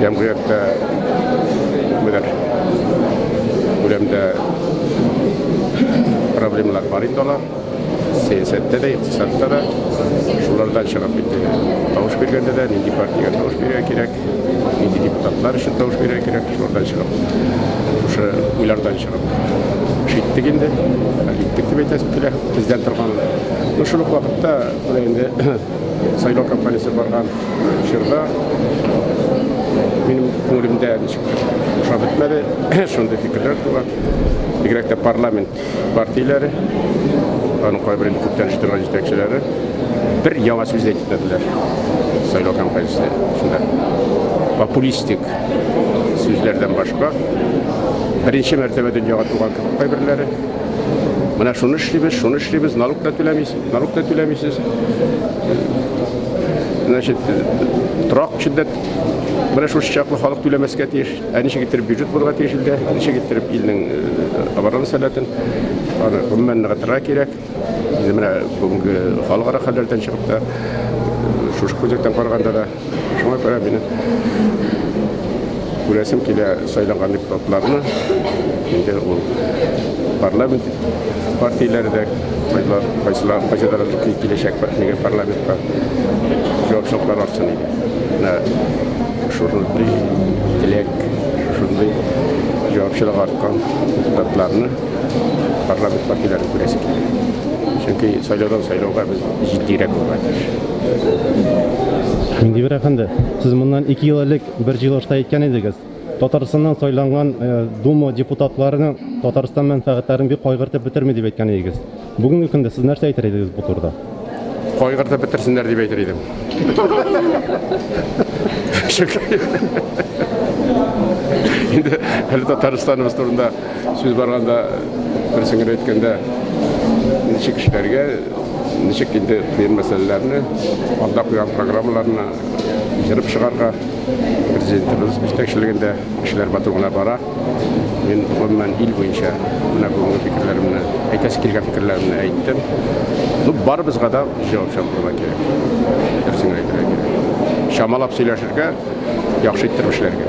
Җәмгыятьтә күпмедер күләмдә проблемалар бар инде алар. Сәясәттә дә, икътисадта да. Шулардан чыгып инде тавыш биргәндә дә нинди партиягә тавыш бирергә кирәк, нинди депутатлар өчен тавыш бирергә кирәк, шулардан чыгып, шушы уйлардан чыгып эш иттек инде, хәл иттек дип әйтәсем килә, бездән торган. Ну, шул ук вакытта менә инде сайлау кампаниясе барган чорда минем күңелемдә ничектер ошап бетмәде, шундый фикерләр туа. Бигрәк тә парламент партияләре, аның кайбер инде күптән эшли торган җитәкчеләре бер яңа сүз дә әйтмәделәр сайлау кампаниясендә. Шунда популистик сүзләрдән башка беренче мәртәбә дөньяга туган кебек кайберләре. Менә шуны эшлибез, шуны эшлибез, налог та түләмисез, налог та түләмисез. Значит, торак өчен дә менә шушы чаклы халык түләмәскә тиеш. Ә ничек иттереп бюджет булырга тиеш илдә, ничек иттереп илнең оборона сәләтен аны гомумән ныгытырга кирәк. Инде менә бүгенге халыкара хәлләрдән чыгып та, шушы күзлектән караганда да, шуңа күрә минем күрәсем килә сайланган депутатларны, инде ул парламент партияләре дә, кайсылар, кайсыдыр киләчәк парламентка җавапчылыклар артсын иде. Менә шушындый теләк, шушындый җавапчылык арткан депутатларны парламент партияләрен күрәсе килә. Чөнки сайлаудан сайлауга без җитдирәк булырга тиеш. Минтимер әфәнде, сез моннан 2 ел элек бер җыелышта әйткән идегез, Татарстаннан сайланган Дума депутатларының Татарстан мәнфәгатьләрен бик кайгыртып бетерми дип әйткән идегез. Бүгенге көндә сез нәрсә әйтер идегез бу турыда? Кайгыртып бетерсеннәр дип әйтер идем. Инде әле Татарстаныбыз турында сүз барганда, берсен генә әйткәндә, ничек эшләргә, ничек инде кыен мәсьәләләрне, алда куйган программаларны җырып чыгарга, Президентыбыз җитәкчелегендә эшләр матур гына бара. Мин гомумән ил буенча менә бүгенге фикерләремне, әйтәсе килгән фикерләремне әйттем. Ну, барыбызга да җавапчан булырга кирәк. Дөресен генә әйтергә кирәк. Чамалап сөйләшергә, яхшы иттереп эшләргә.